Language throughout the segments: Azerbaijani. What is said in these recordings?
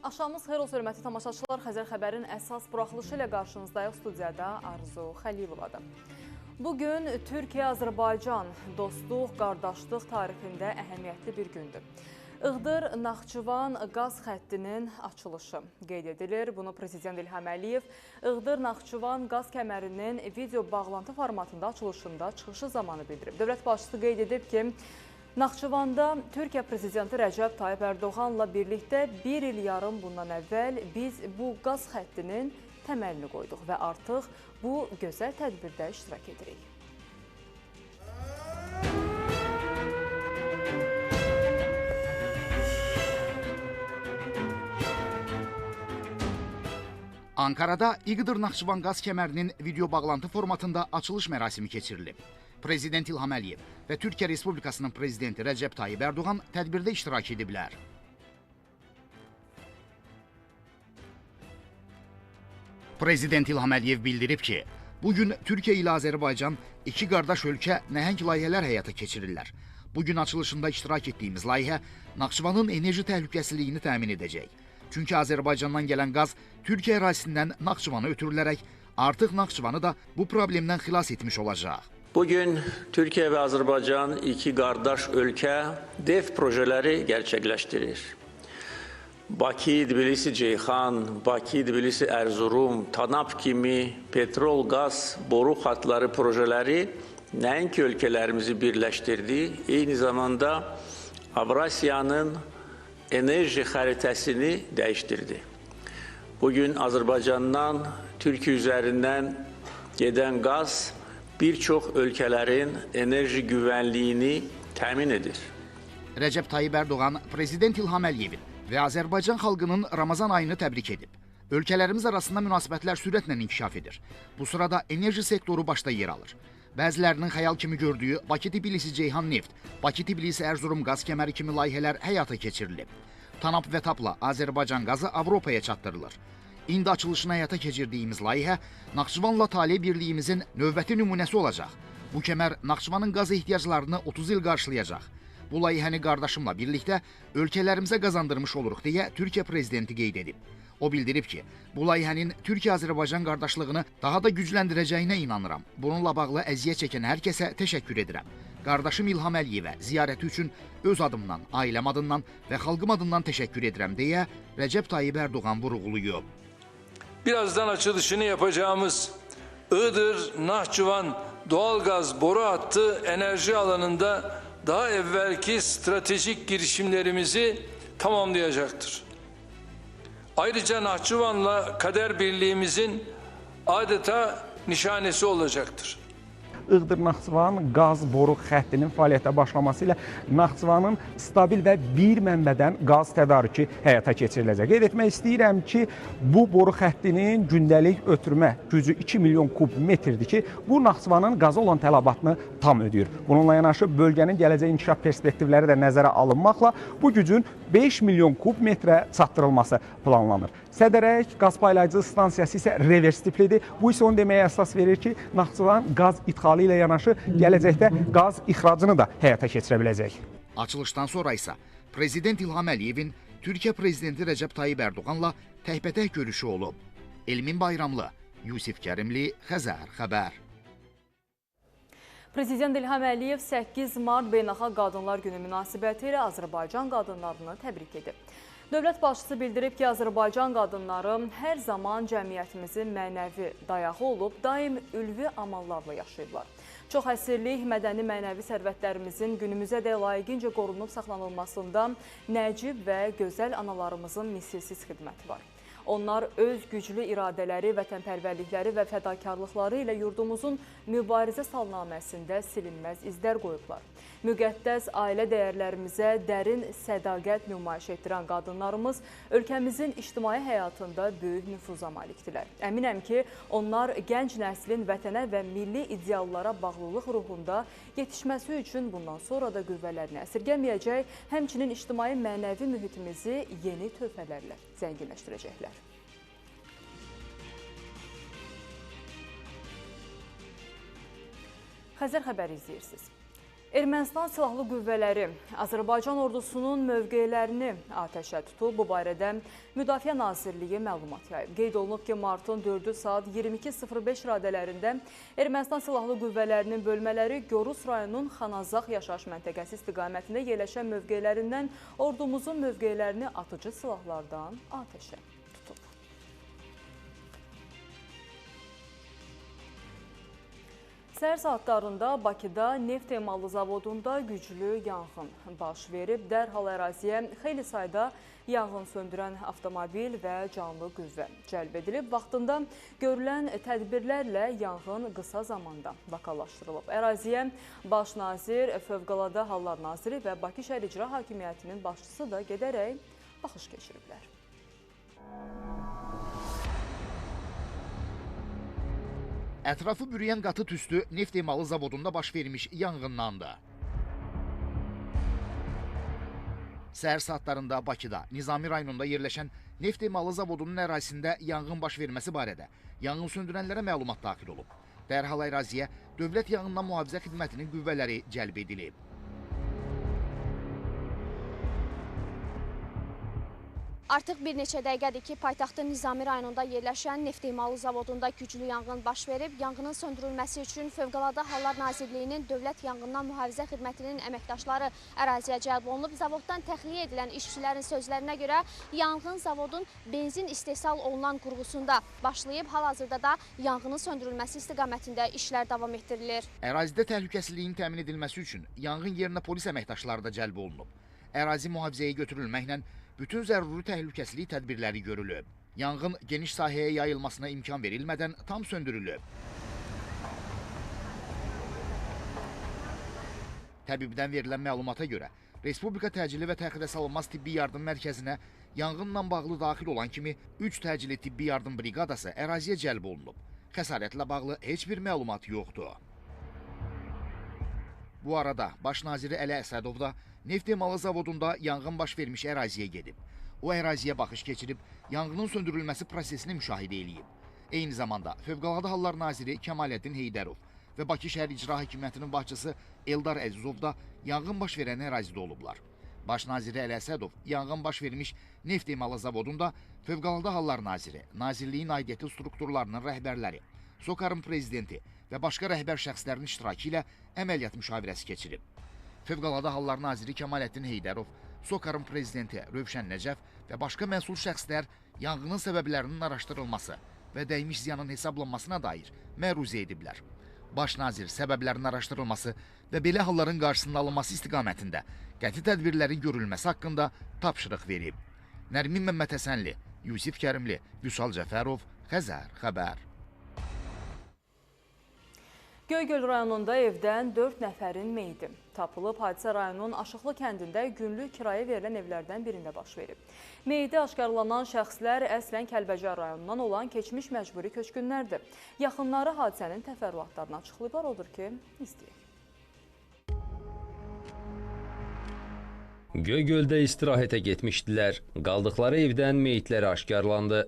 Axşamınız xeyir olsun, hörmətli tamaşaçılar. Xəzər Xəbərin əsas buraxılışı ilə qarşınızdayıq. Studiyada Arzu Xəlilovadır. Bugün Türkiyə-Azərbaycan dostluq, qardaşlıq tarixində əhəmiyyətli bir gündür. Iğdır-Naxçıvan qaz xəttinin açılışı qeyd edilir. Bunu Prezident İlham Əliyev Iğdır-Naxçıvan qaz kəmərinin video bağlantı formatında açılışında çıxışı zamanı bildirib. Dövlət başçısı qeyd edib ki, Naxçıvanda Türkiyə Prezidenti Rəcəb Tayyip Ərdoğanla birlikdə bir il yarım bundan əvvəl biz bu qaz xəttinin təməlini qoyduq və artıq bu gözəl tədbirdə iştirak edirik. Ankara'da Iğdır-Naxçıvan qaz kəmərinin video bağlantı formatında açılış mərasimi keçirilib. Prezident İlham Əliyev və Türkiyə Respublikasının Prezidenti Rəcəb Tayyip Ərdoğan tədbirdə iştirak ediblər. Prezident İlham Əliyev bildirib ki, bugün Türkiyə ilə Azərbaycan iki qardaş ölkə nəhəng layihələr həyata keçirirlər. Bugün açılışında iştirak etdiyimiz layihə Naxçıvanın enerji təhlükəsizliyini təmin edəcək. Çünki Azərbaycandan gələn qaz Türkiyə ərazisindən Naxçıvana ötürülərək artıq Naxçıvanı da bu problemdən xilas etmiş olacaq. Bugün Türkiye ve Azerbaycan iki kardeş ülke dev projeleri gerçekleştirir. Bakı-Tbilisi-Ceyhan, Bakı-Tbilisi-Erzurum, TANAP kimi petrol, gaz, boru hatları projeleri nəinki ülkelerimizi birleştirdi, eyni zamanda Avrasya'nın enerji xəritəsini değiştirdi. Bugün Azerbaycan'dan, Türkiye üzerinden giden gaz birçok ölkələrin enerji güvənliyini təmin edir. Rəcəb Tayyip Ərdoğan Prezident İlham Əliyevin və Azərbaycan xalqının Ramazan ayını təbrik edib. Ölkələrimiz arasında münasibətlər sürətlə inkişaf edir. Bu sırada enerji sektoru başda yer alır. Bəzilərinin xəyal kimi gördüyü Bakı-Tbilisi-Ceyhan neft, Bakı-Tbilisi-Erzurum qaz kəməri kimi layihələr həyata keçirilib. TANAP və TAPla Azərbaycan qazı Avropaya çatdırılır. İndi açılışını həyata keçirdiyimiz layihə Naxçıvanla tale birliyimizin növbəti nümunəsi olacaq. Bu kəmər Naxçıvanın qaz ehtiyaclarını 30 il qarşılayacaq. Bu layihəni qardaşımla birlikdə ölkələrimizə qazandırmış oluruq deyə Türkiyə Prezidenti qeyd edib. O bildirib ki, bu layihənin Türkiyə-Azərbaycan qardaşlığını daha da gücləndirəcəyinə inanıram. Bununla bağlı əziyyət çəkən hər kəsə təşəkkür edirəm. Qardaşım İlham Əliyevə ziyarəti üçün öz adımdan, ailəm adından və xalqım adından təşəkkür edirəm deyə Rəcəb Tayyip Ərdoğan vurğulayıb. Birazdan açılışını yapacağımız Iğdır-Naxçıvan doğalgaz boru hattı enerji alanında daha evvelki stratejik girişimlerimizi tamamlayacaktır. Ayrıca Naxçıvan'la kader birliğimizin adeta nişanesi olacaktır. Iğdır-Naxçıvan qaz boru xəttinin fəaliyyətə başlaması ilə Naxçıvanın stabil və bir mənbədən qaz tədarükü həyata keçiriləcək. Qeyd etmək istəyirəm ki, bu boru xəttinin gündəlik ötürmə gücü 2 milyon kub metrdir ki, bu Naxçıvanın qaza olan tələbatını tam ödəyir. Bununla yanaşı bölgənin gələcək inkişaf perspektivləri də nəzərə alınmaqla bu gücün 5 milyon kub metrə çatdırılması planlanır. Sədərək qaz paylayıcı stansiyası isə revers tiplidir. Bu isə onu deməyə əsas verir ki, Naxçıvan qaz idxalı ilə yanaşı gələcəkdə qaz ixracını da həyata keçirə biləcək. Açılışdan sonra isə Prezident İlham Əliyevin Türkiyə Prezidenti Rəcəb Tayyip Ərdoğanla təkbətək görüşü olub. Elmin Bayramlı, Yusif Kərimli, Xəzər Xəbər. Prezident İlham Əliyev 8 mart Beynəlxalq Qadınlar Günü münasibəti ilə Azərbaycan qadınlarını təbrik edib. Dövlət başçısı bildirib ki, Azərbaycan qadınları hər zaman cəmiyyətimizin mənəvi dayağı olub, daim ülvi amallarla yaşayıblar. Çox əsrlik mədəni mənəvi sərvətlərimizin günümüzə də layiqincə qorunub saxlanılmasında nəcib və gözəl analarımızın misilsiz xidməti var. Onlar öz güclü iradələri, vətənpərvərlikləri və fədakarlıqları ilə yurdumuzun mübarizə salnaməsində silinməz izlər qoyublar. Müqəddəs ailə dəyərlərimizə dərin sədaqət nümayiş etdirən qadınlarımız ölkəmizin ictimai həyatında böyük nüfuza malikdirlər. Əminəm ki, onlar gənc nəslin vətənə və milli ideallara bağlılıq ruhunda yetişməsi üçün bundan sonra da qüvvələrini əsirgəməyəcək, həmçinin ictimai mənəvi mühitimizi yeni töhfələrlə zənginləşdirəcəklər. Xəzər xəbəri izləyirsiniz. Ermənistan Silahlı Qüvvələri Azərbaycan ordusunun mövqelərini atəşə tutub. Bu barədə Müdafiə Nazirliyi məlumat yayıb. Qeyd olunub ki, martın 4-ü saat 22:05 radələrində Ermənistan Silahlı Qüvvələrinin bölmələri Gorus rayonunun Xanazax yaşayış məntəqəsi istiqamətində yerləşən mövqelərindən ordumuzun mövqelərini atıcı silahlardan atəşə tutub. Səhər saatlarında Bakıda neft emalı zavodunda güclü yanğın baş verib. Dərhal əraziyə xeyli sayda yanğın söndürən avtomobil və canlı qüvvə cəlb edilib. Vaxtında görülən tədbirlərlə yanğın qısa zamanda lokallaşdırılıb. Əraziyə Baş nazir, Fövqəladə Hallar Naziri və Bakı Şəhər İcra Hakimiyyətinin başçısı da gedərək baxış keçiriblər. Ətrafı bürüyən qatı tüstü neft emalı zavodunda baş vermiş yanğındandı. Səhər saatlarında Bakıda, Nizami rayonunda yerləşən neft emalı zavodunun ərazisində yanğın baş verməsi barədə yanğın söndürənlərə məlumat daxil olub. Dərhal əraziyə Dövlət Yanğından Mühafizə Xidmətinin qüvvələri cəlb edilib. Artıq bir neçə dəqiqədir ki, paytaxtın Nizami rayonunda yerləşən neft emalı zavodunda güclü yanğın baş verib. Yanğının söndürülməsi üçün Fövqəladə Hallar Nazirliyinin Dövlət Yanğından Mühafizə Xidmətinin əməkdaşları əraziyə cəlb olunub. Zavoddan təxliyə edilən işçilərin sözlərinə görə yanğın zavodun benzin istehsal olunan qurğusunda başlayıb. Hal-hazırda da yanğının söndürülməsi istiqamətində işlər davam etdirilir. Ərazidə təhlükəsizliyin təmin edilməsi üçün yanğın yerinə polis əməkdaşları da cəlb olunub. Ərazi mühafizəyə götürülməklə bütün zəruri təhlükəsizlik tədbirləri görülüb. Yanğın geniş sahəyə yayılmasına imkan verilmədən tam söndürülüb. Təbibdən verilən məlumata görə Respublika Təcili və Təxirə Salınmaz Tibbi Yardım Mərkəzinə yanğınla bağlı daxil olan kimi 3 təcili tibbi yardım briqadası əraziyə cəlb olunub. Xəsarətlə bağlı heç bir məlumat yoxdur. Bu arada Baş naziri Əli Əsədov da neft emalı zavodunda yanğın baş vermiş əraziyə gedib. O əraziyə baxış keçirib, yanğının söndürülməsi prosesini müşahidə eləyib. Eyni zamanda Fövqəladə Hallar Naziri Kəmaləddin Heydərov və Bakı Şəhər İcra Hakimiyyətinin başçısı Eldar Əzizov da yanğın baş verən ərazidə olublar. Baş naziri Əli Əsədov yanğın baş vermiş neft emalı zavodunda Fövqəladə Hallar Naziri, Nazirliyin aidiyyəti strukturlarının rəhbərləri, SOCAR-ın prezidenti və başqa rəhbər şəxslərin iştirakı ilə əməliyyat müşavirəsi keçirib. Fövqəladə Hallar Naziri Kəmaləddin Heydərov, SOCAR-ın prezidenti Rövşən Nəcəf və başqa məsul şəxslər yanğının səbəblərinin araşdırılması və dəymiş ziyanın hesablanmasına dair məruzə ediblər. Baş nazir səbəblərin araşdırılması və belə halların qarşısının alınması istiqamətində qəti tədbirlərin görülməsi haqqında tapşırıq verib. Nərmin Məmmədhəsənli, Yusif Kərimli, Vüsal Cəfərov, Xəzər Xəbər. Göygöl rayonunda evdən 4 nəfərin meyidi tapılıb. Hadisə rayonun Aşıqlı kəndində günlük kirayə verilən evlərdən birində baş verib. Meyidi aşkarlanan şəxslər əslən Kəlbəcər rayonundan olan keçmiş məcburi köçkünlərdir. Yaxınları hadisənin təfərrüatlarını açıqlayıblar, odur ki, izləyək. Göygöldə istirahətə getmişdilər. Qaldıqları evdən meyitləri aşkarlandı.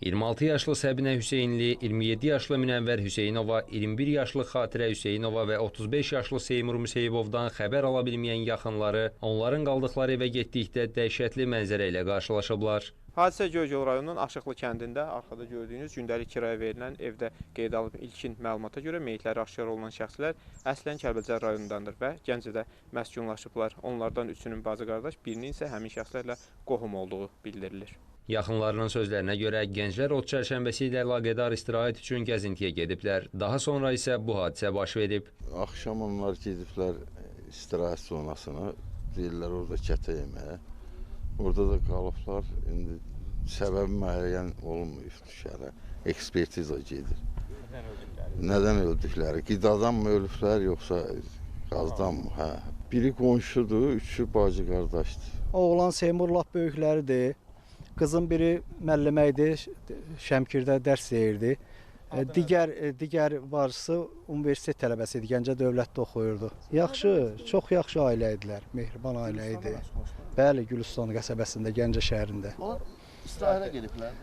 26 yaşlı Səbinə Hüseynli, 27 yaşlı Münəvvər Hüseynova, 21 yaşlı Xatirə Hüseynova və 35 yaşlı Seymur Müseyibovdan xəbər ala bilməyən yaxınları onların qaldıqları evə getdikdə dəhşətli mənzərə ilə qarşılaşıblar. Hadisə Göygöl rayonunun Aşıqlı kəndində arxada gördüyünüz gündəlik kirayə verilən evdə qeydə alınıb. İlkin məlumata görə meyitləri aşkar olunan şəxslər əslən Kəlbəcər rayonundandır və Gəncədə məskunlaşıblar. Onlardan üçünün bacı-qardaş, birinin isə həmin şəxslərlə qohum olduğu bildirilir. Yaxınlarının sözlərinə görə gənclər ot çərşənbəsi ilə əlaqədar istirahət üçün gəzintiyə gediblər. Daha sonra isə bu hadisə baş verib. Axşam onlar gediblər istirahət zonasına, deyirlər orada kətə yeməyə. Orada da qalıblar. İndi səbəbi müəyyən olunmayıb şəhərə. Ekspertiza gedir. Nədən öldükləri? Nədən öldükləri? Qidadan mı ölüblər, yoxsa qazdan mı? Hə. Biri qonşudur, üçü bacı qardaşdır. Oğlan Seymur lap böyükləridir. Qızın biri müəllimə idi, Şəmkirdə dərs deyirdi. Digər bacısı universitet tələbəsi idi, Gəncə dövlətdə oxuyurdu. Yaxşı, çox yaxşı ailə idilər, mehriban ailə idi. Bəli, Gülüstan qəsəbəsində, Gəncə şəhərində. Onlar istirahətə gediblər?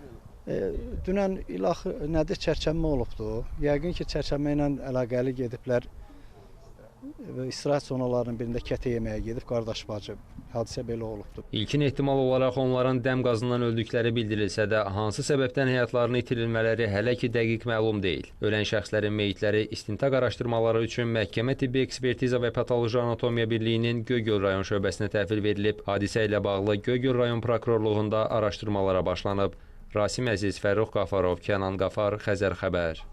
Dünən ilaxı nədir, çərçənmə olubdu. Yəqin ki, çərçənmə ilə əlaqəli gediblər. İstirahət zonalarının birində kətə yeməyə gedib qardaş bacı. Hadisə belə olubdu. İlkin ehtimal olaraq onların dəm qazından öldükləri bildirilsə də, hansı səbəbdən həyatlarını itirilmələri hələ ki dəqiq məlum deyil. Ölən şəxslərin meyitləri istintaq araşdırmaları üçün Məhkəmə Tibbi Ekspertiza və Patoloji Anatomiya Birliyinin Göygöl rayon şöbəsinə təhvil verilib. Hadisə ilə bağlı Göygöl rayon prokurorluğunda araşdırmalara başlanıb. Rasim Əziz, Fərrux Qafarov, Kənan Qafar, Xəzər Xəbər.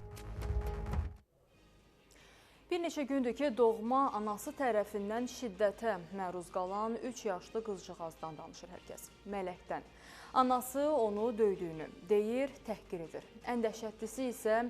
Bir neçə gündür ki, doğma anası tərəfindən şiddətə məruz qalan 3 yaşlı qızcığazdan danışır hər kəs. Mələkdən. Anası onu döydüyünü deyir, təhqir edir. Ən dəhşətlisi isə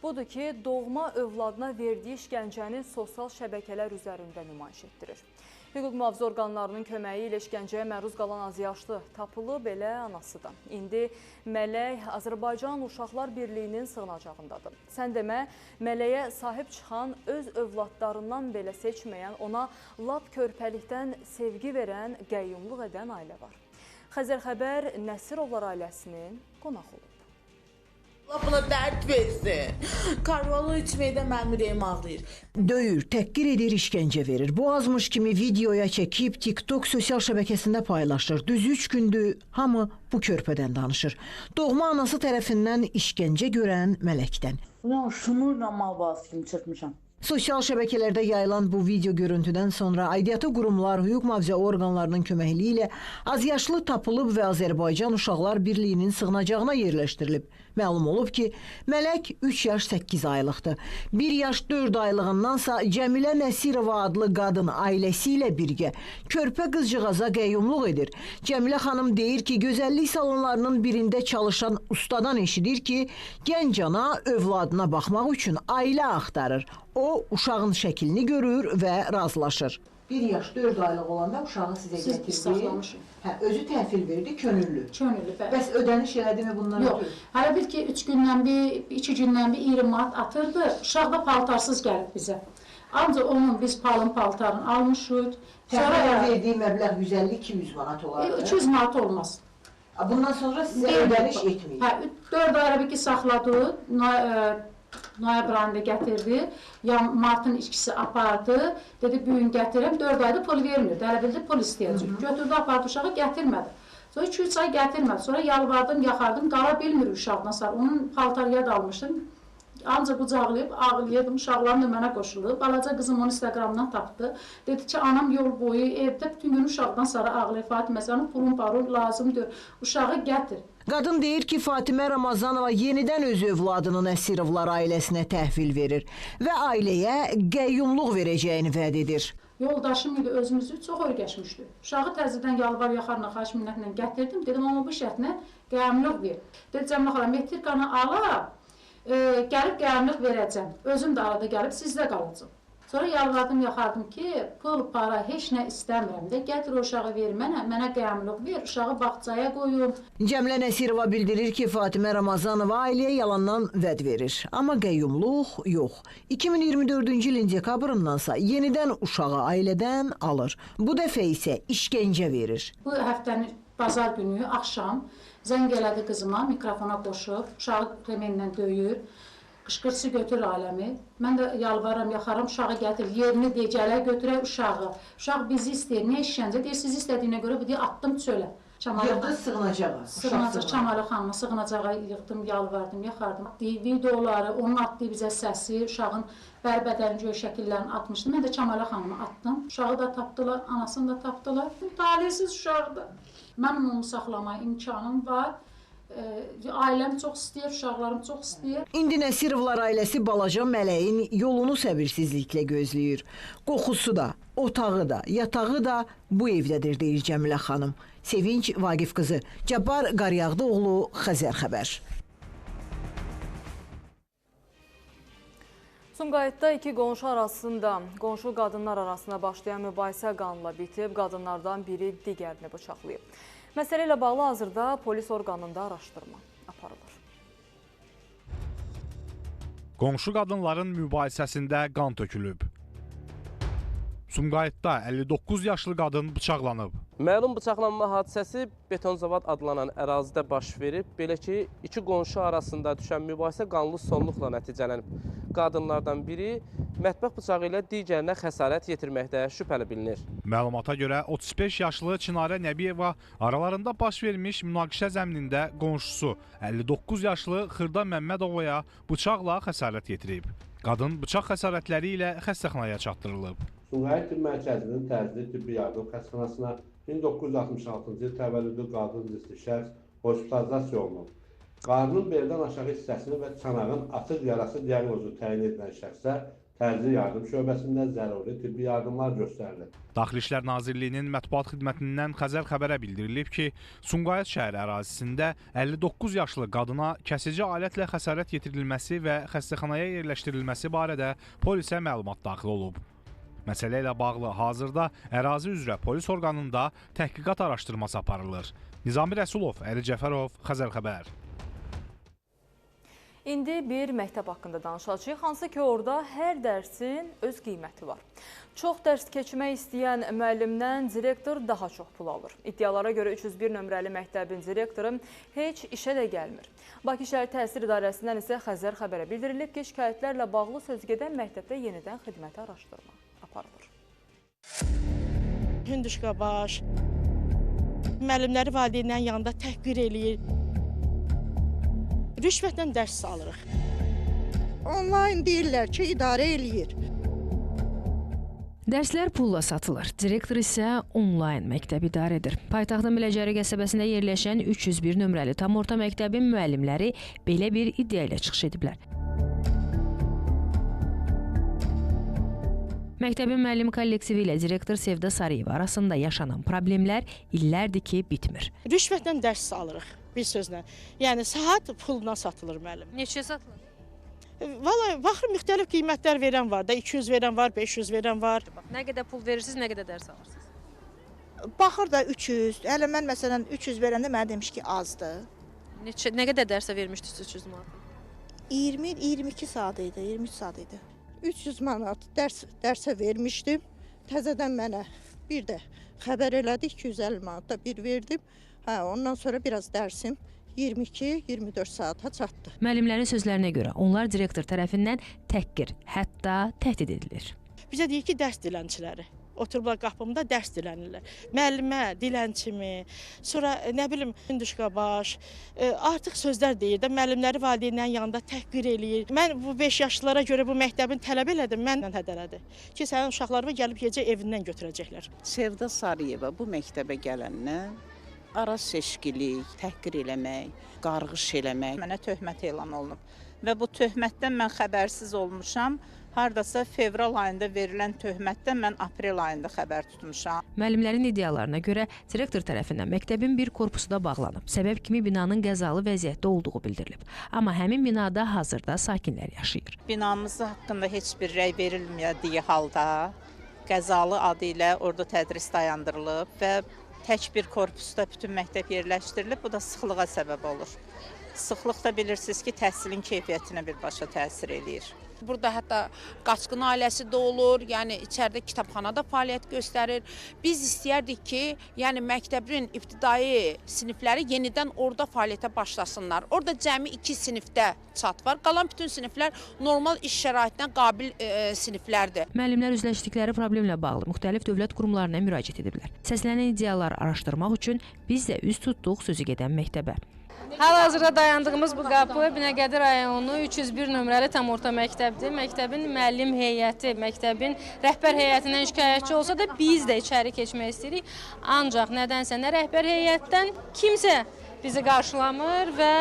budur ki, doğma övladına verdiyi işgəncəni sosial şəbəkələr üzərində nümayiş etdirir. Hüquq mühafizə orqanlarının köməyi ilə işgəncəyə məruz qalan azyaşlı tapılıb, elə anası da. İndi Mələk Azərbaycan Uşaqlar Birliyinin sığınacağındadır. Sən demə, Mələyə sahib çıxan, öz övladlarından belə seçməyən, ona lap körpəlikdən sevgi verən, qəyyumluq edən ailə var. Xəzər Xəbər Nəsirovlar ailəsinin qonağı olub. Allah buna dərd versin. Karvalı içməkdə mənim ürəyim ağrıyır. Döyür, təhqir edir, işgəncə verir. Bu azmış kimi videoya çəkib TikTok sosial şəbəkəsində paylaşır. Düz 3 gündür hamı bu körpədən danışır. Doğma anası tərəfindən işgəncə görən Mələkdən. Şunurla mal balası kimi çırpmışam. Sosial şəbəkələrdə yayılan bu video görüntüdən sonra aidiyyatı qurumlar, hüquq mühafizə orqanlarının köməkliyi ilə azyaşlı tapılıb və Azərbaycan Uşaqlar Birliyinin sığınacağına yerləşdirilib. Məlum olub ki, Mələk 3 yaş 8 aylıqdır. 1 yaş 4 aylığındansa Cəmilə Nəsirova adlı qadın ailəsi ilə birgə körpə qızcığaza qəyyumluq edir. Cəmilə xanım deyir ki, gözəllik salonlarının birində çalışan ustadan eşidir ki, gənc ana övladına baxmaq üçün ailə axtarır. O, uşağın şəklini görür və razılaşır. 1 yaş 4 aylıq olanda uşağı sizə gətirdi. Hə, özü təhvil verdi, könüllü. Könüllü, bəli. Bəs ödəniş elədimi bundan ötürü? Yox. Hələ bil ki, 3 gündən bir, 2 gündən bir 20 manat atırdı. Uşaq da paltarsız gəlib bizə. Ancaq onun biz palın paltarını almışıq. Təxminən verdiyi məbləğ 150-200 manat olardı. 200 manat olmaz. Bundan sonra sizə ödəniş etməyib? Hə, 4 ay elə bil ki, saxladı. Noyabr ayında gətirdi, martın ikisi apardı, dedi bu gün gətirirəm, 4 ayda pul vermirdi, hələ bildi pul istəyəcək. Götürdü, apardı uşağı, gətirmədi. Sonra 2-3 ay gətirmədi, sonra yalvardım, yaxardım, qala bilmir uşaqdan sonra, onun paltarıya da almışdım. Ancaq qucaqlayıb, ağlayırdım, uşaqlarım da mənə qoşuldu. Balaca qızım onu Instagramdan tapdı. Dedi ki, anam yol boyu evdə bütün gün uşaqdan sonra ağlayır. Fatimə, sənin pulun parun lazımdır, uşağı gətir. Qadın deyir ki, Fatimə Ramazanova yenidən öz övladını Nəsirovlar ailəsinə təhvil verir və ailəyə qəyyumluq verəcəyini vəd edir. Yoldaşım idi, özümüzü çox örgəşmişdi. Uşağı təzədən yalvar yaxarla, xahiş minnətlə gətirdim. Dedim, amma bu şərtlə qəyyumluq ver. Dedi, Cəmilə xala, metrikanı ala, gəlib qəyyumluq verəcəm. Özüm də arada gəlib sizdə qalacam. Sonra yalvardım, yaxardım ki, pul, para, heç nə istəmirəm də. Gətir o uşağı ver mənə, mənə qəyyumluq ver, uşağı bağçaya qoyum. Cəmilə Nəsirova bildirir ki, Fatimə Ramazanova ailəyə yalandan vəd verir. Amma qəyyumluq yox. 2024-cü ilin dekabrındansa yenidən uşağı ailədən alır. Bu dəfə isə işgəncə verir. Bu həftənin bazar günü axşam zəng elədi qızıma, mikrofona qoşub, uşağı remenlə döyür. Qışqırtısı götür aləmi. Mən də yalvarıram, yaxarım, uşağı gətir, yerini deyə, gələk, götürək uşağı. Uşaq bizi istəyir, niyə işgəncə? Deyir, sizi istədiyinə görə bu deyə atdım çölə. Yığdı sığınacağa. Sığınacaq, Çamalı xanıma sığınacağa yığdım, yalvardım, yaxardım. Videoları, onun atdığı bizə səsi, uşağın bərbədənin göy şəkillərini atmışdım. Mən də Çamalı xanıma atdım. Uşağı da tapdılar, anasını da tapdılar. Talihsiz uşaqdır. Mənim onu saxlamaya imkanım var. Ailəm çox istəyir, uşaqlarım çox istəyir. İndi Nəsirovlar ailəsi balaca Mələyin yolunu səbirsizliklə gözləyir. Qoxusu da, otağı da, yatağı da bu evdədir, deyir Cəmilə xanım. Sevinç Vaqif qızı, Cabbar Qaryağdıoğlu, Xəzər Xəbər. Sumqayıtda iki qonşu arasında, qonşu qadınlar arasında başlayan mübahisə qanla bitib, qadınlardan biri digərini bıçaqlayıb. Məsələ ilə bağlı hazırda polis orqanında araşdırma aparılır. Qonşu qadınların mübahisəsində qan tökülüb. Sumqayıtda 59 yaşlı qadın bıçaqlanıb. Məlum bıçaqlanma hadisəsi Betonzavod adlanan ərazidə baş verib. Belə ki, iki qonşu arasında düşən mübahisə qanlı sonluqla nəticələnib. Qadınlardan biri mətbəx bıçağı ilə digərinə xəsarət yetirməkdə şübhəli bilinir. Məlumata görə 35 yaşlı Çinarə Nəbiyeva aralarında baş vermiş münaqişə zəminində qonşusu 59 yaşlı Xırda Məmmədovaya bıçaqla xəsarət yetirib. Qadın bıçaq xəsarətləri ilə xəstəxanaya çatdırılıb. Sumqayıt Tibb Mərkəzinin təcili tibbi yardım xəstəxanasına 1966-cı il təvəllüdlü qadın cinsli şəxs hospitalizasiya olunub. Qarnın beldən aşağı hissəsinin və çanağın açıq yarası diaqnozu təyin edilən şəxsə təcili yardım şöbəsində zəruri tibbi yardımlar göstərilir. Daxili İşlər Nazirliyinin mətbuat xidmətindən Xəzər xəbərə bildirilib ki, Sumqayıt şəhəri ərazisində 59 yaşlı qadına kəsici alətlə xəsarət yetirilməsi və xəstəxanaya yerləşdirilməsi barədə polisə məlumat daxil olub. Məsələ ilə bağlı hazırda ərazi üzrə polis orqanında təhqiqat araşdırması aparılır. Nizami Rəsulov, Əli Cəfərov, Xəzər xəbər. İndi bir məktəb haqqında danışacağıq, hansı ki orada hər dərsin öz qiyməti var. Çox dərs keçmək istəyən müəllimdən direktor daha çox pul alır. İddialara görə 301 nömrəli məktəbin direktoru heç işə də gəlmir. Bakı Şəhər Təhsil İdarəsindən isə Xəzər xəbərə bildirilib ki, şikayətlərlə bağlı sözgedən məktəbdə yenidən xidməti araşdırma aparılır. Hündüşqabaş, müəllimləri valideynlərin yanında təhqir eləyir. Rüşvətlə dərs alırıq. Onlayn deyirlər ki, idarə eləyir. Dərslər pulla satılır. Direktor isə onlayn məktəb idarə edir. Paytaxtın Biləcəri qəsəbəsində yerləşən 301 nömrəli tam orta məktəbin müəllimləri belə bir iddia ilə çıxış ediblər. Məktəbin müəllim kollektivi ilə direktor Sevda Sarıyeva arasında yaşanan problemlər illərdir ki, bitmir. Rüşvətlə dərs alırıq, bir sözlə. Yəni, saat pulla satılır müəllim. Neçəyə satılır? Vallahi, baxır, müxtəlif qiymətlər verən var da, 200 verən var, 500 verən var. Nə qədər pul verirsiniz, nə qədər dərs alırsınız? Baxır da 300. Hələ mən məsələn 300 verəndə mənə demiş ki, azdır. Neçə, nə qədər dərsə vermişdiniz 300 manat? 20-22 saat idi, 23 saat idi. 300 manat dərsə vermişdim. Təzədən mənə bir də xəbər elədi, 250 manat da bir verdim. Hə, ondan sonra biraz dərsim 22-24 saata çatdı. Müəllimlərin sözlərinə görə onlar direktor tərəfindən təhqir, hətta təhdid edilir. Bizə deyir ki, dərs dilənçiləri. Oturublar qapımda dərs dilənirlər. Müəllimə, dilənçimi, sonra nə bilim, hündüşqabaş, artıq sözlər deyir də, müəllimləri valideynlərin yanında təhqir eləyir. Mən bu 5 yaşlılara görə bu məktəbin tələb elədim, mənlə hədələdi ki, sənin uşaqlarını gəlib gecə evindən götürəcəklər. Sevda Sarıyeva bu məktəbə gələndən ara seçkilik, təhqir eləmək, qarğış eləmək. Mənə töhmət elan olunub və bu töhmətdən mən xəbərsiz olmuşam. Hardasa fevral ayında verilən töhmətdən mən aprel ayında xəbər tutmuşam. Müəllimlərin iddialarına görə direktor tərəfindən məktəbin bir korpusu da bağlanıb. Səbəb kimi binanın qəzalı vəziyyətdə olduğu bildirilib. Amma həmin binada hazırda sakinlər yaşayır. Binamız haqqında heç bir rəy verilmədiyi halda qəzalı adı ilə orada tədris dayandırılıb və tək bir korpusda bütün məktəb yerləşdirilib. Bu da sıxlığa səbəb olur. Sıxlıq da bilirsiniz ki, təhsilin keyfiyyətinə birbaşa təsir eləyir. Burada hətta qaçqın ailəsi də olur, yəni içəridə kitabxana da fəaliyyət göstərir. Biz istəyərdik ki, yəni məktəbin ibtidai sinifləri yenidən orada fəaliyyətə başlasınlar. Orada cəmi 2 sinifdə çat var. Qalan bütün siniflər normal iş şəraitinə qabil siniflərdir. Müəllimlər üzləşdikləri problemlə bağlı müxtəlif dövlət qurumlarına müraciət ediblər. Səslənən iddiaları araşdırmaq üçün biz də üz tutduq sözü gedən məktəbə. Hal-hazırda dayandığımız bu qapı Binəqədi rayonu 301 nömrəli tam orta məktəbdir. Məktəbin müəllim heyəti, məktəbin rəhbər heyətindən şikayətçi olsa da biz də içəri keçmək istəyirik. Ancaq nədənsə nə rəhbər heyətdən kimsə bizi qarşılamır və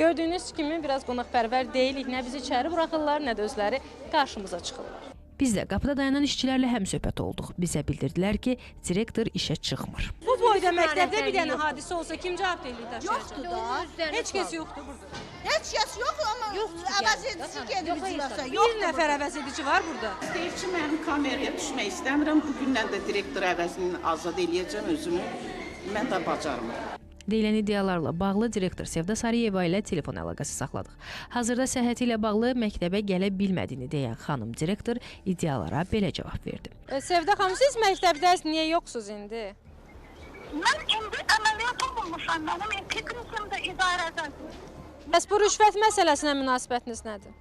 gördüyünüz kimi biraz qonaqpərvər deyilik. Nə bizi içəri buraxırlar, nə də özləri qarşımıza çıxırlar. Biz də qapıda dayanan işçilərlə həmsöhbət olduq. Bizə bildirdilər ki, direktor işə çıxmır. Bu boyda məktəbdə bir dənə hadisə olsa kim cavab deyirlik daşıyacaq? Yoxdur da. Heç kəs yoxdur burada. Heç kəs yox, amma əvəz edici gedib iclasa. Bir nəfər əvəz edici var burada. Deyir ki, mən kameraya düşmək istəmirəm. Bugündən də direktor əvəzini azad eləyəcəm özümü. Mən də bacarmıram. Deyilən iddialarla bağlı direktor Sevda Sarıyeva ilə telefon əlaqəsi saxladıq. Hazırda səhhəti ilə bağlı məktəbə gələ bilmədiyini deyən xanım direktor iddialara belə cavab verdi. Sevda xanım, siz məktəbdəsiniz, niyə yoxsuz indi? Mən indi əməliyyat olunmuşam, mənim epikrizim də idarədədir. Bəs bu rüşvət məsələsinə münasibətiniz nədir?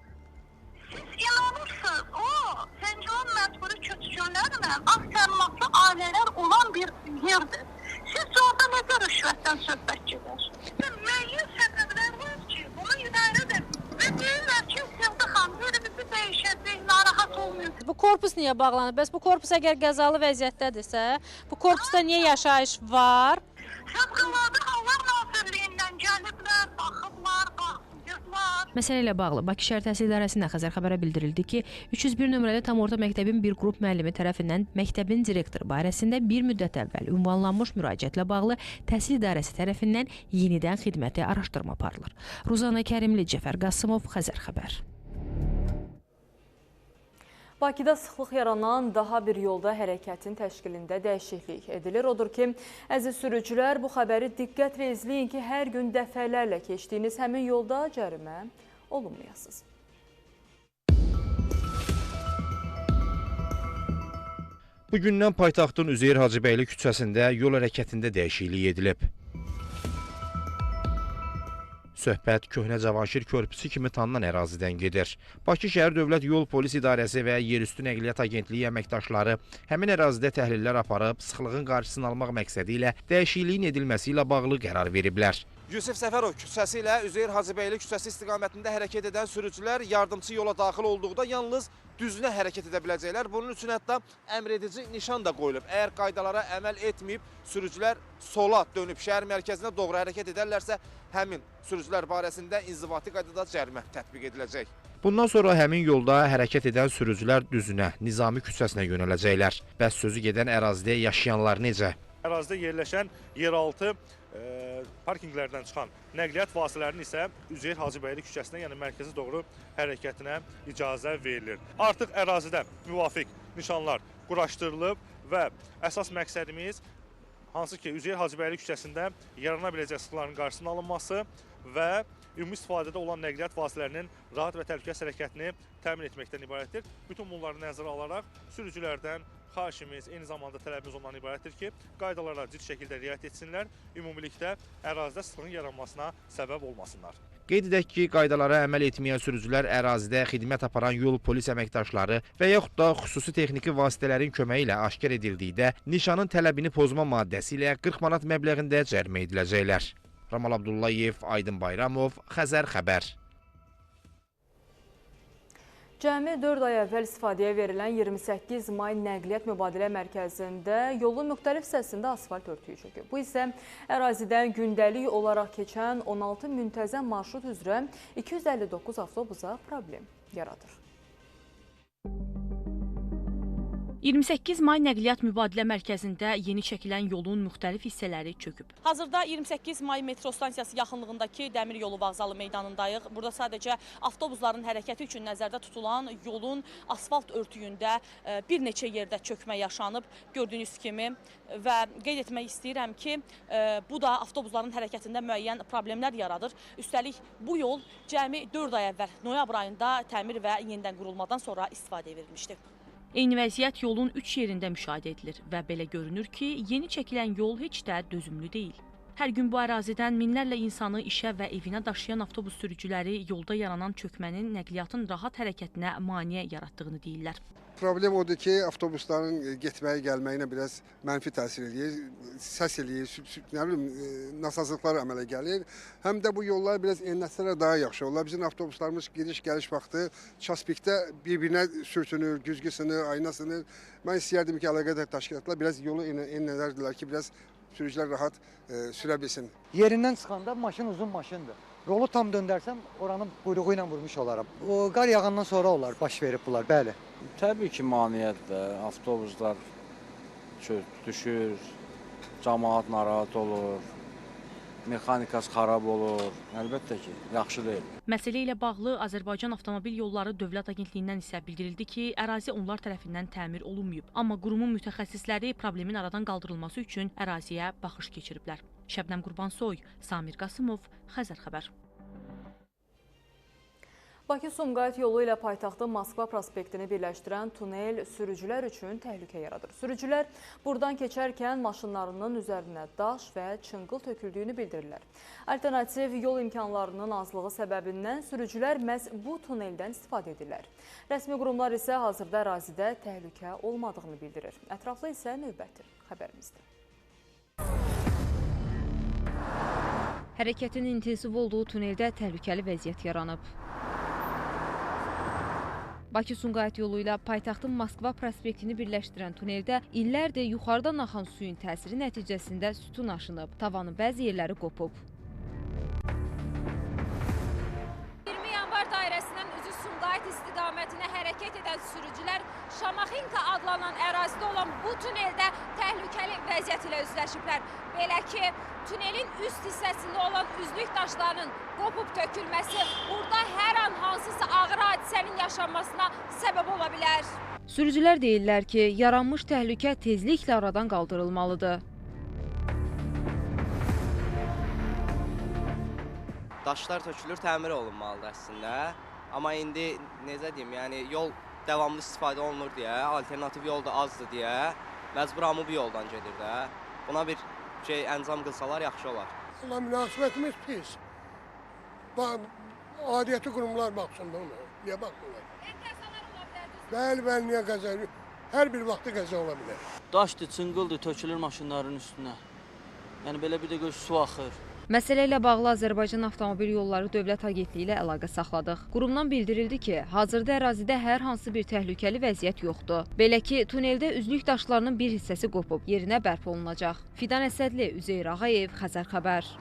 Siz inanırsınız, o Zəngilan məcburi köçkünlərlə az təminatlı ailələr olan bir yerdir. Sizcə orada necə rüşvətdən söhbət gedər? Müəyyən səbəblər var ki, bunu idarə edir. Və deyirlər ki, Sevda xanım, yerimizi dəyişəcək, narahat olmayın. Bu korpus niyə bağlanıb? Bəs bu korpus əgər qəzalı vəziyyətdədirsə, bu korpusda niyə yaşayış var? Fövqəladə Hallar Nazirliyindən gəliblər, baxıblar, baxıblar. Məsələ ilə bağlı Bakı Şəhər Təhsil İdarəsindən Xəzər xəbərə bildirildi ki, 301 nömrəli tam orta məktəbin bir qrup müəllimi tərəfindən məktəbin direktoru barəsində bir müddət əvvəl ünvanlanmış müraciətlə bağlı Təhsil İdarəsi tərəfindən yenidən xidməti araşdırma aparılır. Ruzana Kərimli, Cəfər Qasımov, Xəzər xəbər. Bakıda sıxlıq yaranan daha bir yolda hərəkətin təşkilində dəyişiklik edilir. Odur ki, əziz sürücülər, bu xəbəri diqqətlə izləyin ki, hər gün dəfələrlə keçdiyiniz həmin yolda cərimə olunmayasınız. Bugündən paytaxtın Üzeyir Hacıbəyli küçəsində yol hərəkətində dəyişiklik edilib. Söhbət Köhnə Cavanşir körpüsü kimi tanınan ərazidən gedir. Bakı Şəhər Dövlət Yol Polis İdarəsi və Yerüstü Nəqliyyat Agentliyi əməkdaşları həmin ərazidə təhlillər aparıb, sıxlığın qarşısını almaq məqsədi ilə dəyişikliyin edilməsi ilə bağlı qərar veriblər. Yusif Səfərov küçəsi ilə Üzeyir Hacıbəyli küçəsi istiqamətində hərəkət edən sürücülər yardımçı yola daxil olduqda yalnız düzünə hərəkət edə biləcəklər. Bunun üçün hətta əmredici nişan da qoyulub. Əgər qaydalara əməl etməyib sürücülər sola dönüb şəhər mərkəzinə doğru hərəkət edərlərsə, həmin sürücülər barəsində inzibati qaydada cərimə tətbiq ediləcək. Bundan sonra həmin yolda hərəkət edən sürücülər düzünə, Nizami küçəsinə yönələcəklər. Bəs sözü gedən ərazidə yaşayanlar necə? Ərazidə yerləşən yeraltı parkinqlərdən çıxan nəqliyyat vasitələrinin isə Üzeyir Hacıbəyli küçəsinə, yəni mərkəzə doğru hərəkətinə icazə verilir. Artıq ərazidə müvafiq nişanlar quraşdırılıb və əsas məqsədimiz hansı ki Üzeyir Hacıbəyli küçəsində yarana biləcək sıxlıqların qarşısının alınması və ümumi istifadədə olan nəqliyyat vasitələrinin rahat və təhlükəsiz hərəkətini təmin etməkdən ibarətdir. Bütün bunları nəzərə alaraq sürücülərdən xahişimiz, eyni zamanda tələbimiz ondan ibarətdir ki, qaydalara ciddi şəkildə riayət etsinlər, ümumilikdə ərazidə sıxlığın yaranmasına səbəb olmasınlar. Qeyd edək ki, qaydalara əməl etməyən sürücülər ərazidə xidmət aparan yol polis əməkdaşları və yaxud da xüsusi texniki vasitələrin köməyi ilə aşkar edildikdə nişanın tələbini pozma maddəsi ilə 40 manat məbləğində cərimə ediləcəklər. Ramal Abdullayev, Aydın Bayramov, Xəzər xəbər. Cəmi 4 ay əvvəl istifadəyə verilən 28 may Nəqliyyat Mübadilə Mərkəzində yolun müxtəlif hissəsində asfalt örtüyü çöküb. Bu isə ərazidən gündəlik olaraq keçən 16 müntəzəm marşrut üzrə 259 avtobusa problem yaradır. 28 may Nəqliyyat Mübadilə Mərkəzində yeni çəkilən yolun müxtəlif hissələri çöküb. Hazırda 28 may metro stansiyası yaxınlığındakı dəmir yolu vağzalı meydanındayıq. Burada sadəcə avtobusların hərəkəti üçün nəzərdə tutulan yolun asfalt örtüyündə bir neçə yerdə çökmə yaşanıb gördüyünüz kimi və qeyd etmək istəyirəm ki, bu da avtobusların hərəkətində müəyyən problemlər yaradır. Üstəlik bu yol cəmi 4 ay əvvəl noyabr ayında təmir və yenidən qurulmadan sonra istifadəyə verilmişdi. Eyni vəziyyət yolun 3 yerində müşahidə edilir və belə görünür ki, yeni çəkilən yol heç də dözümlü deyil. Hər gün bu ərazidən minlərlə insanı işə və evinə daşıyan avtobus sürücüləri yolda yaranan çökmənin nəqliyyatın rahat hərəkətinə maneə yaratdığını deyirlər. Problem odur ki, avtobusların getməyi, gəlməyinə biraz mənfi təsir eləyir, səs eləyir, nə bilim, nasazlıqlar əmələ gəlir. Həm də bu yollar biraz enlətsələr daha yaxşı olar. Bizim avtobuslarımız gediş-gəliş vaxtı çaspikdə bir-birinə sürtünür, güzgü sınır, ayna sınır. Mən istəyərdim ki, əlaqədar təşkilatlar biraz yolu enlədərdilər ki, biraz sürücülər rahat sürə bilsin. Yerindən çıxanda maşın uzun maşındır. Rolu tam döndərsəm oranın quyruğu ilə vurmuş olaram. O qar yağandan sonra olar, baş verib bunlar, bəli. Təbii ki, maneədir. Avtobuslar düşür, camaat narahat olur, mexanikası xarab olur. Əlbəttə ki, yaxşı deyil. Məsələ ilə bağlı Azərbaycan Avtomobil Yolları Dövlət Agentliyindən isə bildirildi ki, ərazi onlar tərəfindən təmir olunmayıb. Amma qurumun mütəxəssisləri problemin aradan qaldırılması üçün əraziyə baxış keçiriblər. Şəbnəm Qurbansoy, Samir Qasımov, Xəzər xəbər. Bakı-Sumqayıt yolu ilə paytaxtın Moskva prospektini birləşdirən tunel sürücülər üçün təhlükə yaradır. Sürücülər buradan keçərkən maşınlarının üzərinə daş və çınqıl töküldüyünü bildirirlər. Alternativ yol imkanlarının azlığı səbəbindən sürücülər məhz bu tuneldən istifadə edirlər. Rəsmi qurumlar isə hazırda ərazidə təhlükə olmadığını bildirir. Ətraflı isə növbəti xəbərimizdə. Hərəkətin intensiv olduğu tuneldə təhlükəli vəziyyət yaranıb. Bakı-Sumqayıt yolu ilə paytaxtın Moskva prospektini birləşdirən tuneldə illərdir yuxarıdan axan suyun təsiri nəticəsində sütun aşınıb, tavanın bəzi yerləri qopub. 20 yanvar dairəsindən üzü Sumqayıt istiqamətinə hərəkət edən sürücülər Şamaxinka adlanan ərazidə olan bu tuneldə təhlükəli vəziyyət ilə üzləşiblər. Belə ki, tunelin üst hissəsində olan üzlük daşlarının qopub tökülməsi burada hər an hansısa ağır hadisənin yaşanmasına səbəb ola bilər. Sürücülər deyirlər ki, yaranmış təhlükə tezliklə aradan qaldırılmalıdır. Daşlar tökülür, təmir olunmalıdır əslində. Amma indi necə deyim, yəni yol davamlı istifadə olunur deyə, alternativ yol da azdır deyə məcbur hamı bu yoldan gedir də. Buna bir şey əncam qılsalar yaxşı olar. Valla münasibətimiz pis. Adiyyəti qurumlar baxsın da ona. Niyə baxmırlar? Qəzalar ola bilər. Bəli, bəli, niyə qəza? Hər bir vaxtı qəza ola bilər. Daşdır, çınqıldır, tökülür maşınların üstünə. Yəni belə bir də gör su axır. Məsələ ilə bağlı Azərbaycan Avtomobil Yolları Dövlət Agentliyi ilə əlaqə saxladıq. Qurumdan bildirildi ki, hazırda ərazidə hər hansı bir təhlükəli vəziyyət yoxdur. Belə ki, tuneldə üzlük daşlarının bir hissəsi qopub, yerinə bərpa olunacaq. Fidan Əsədli, Üzeyir Ağayev, Xəzər Xəbər.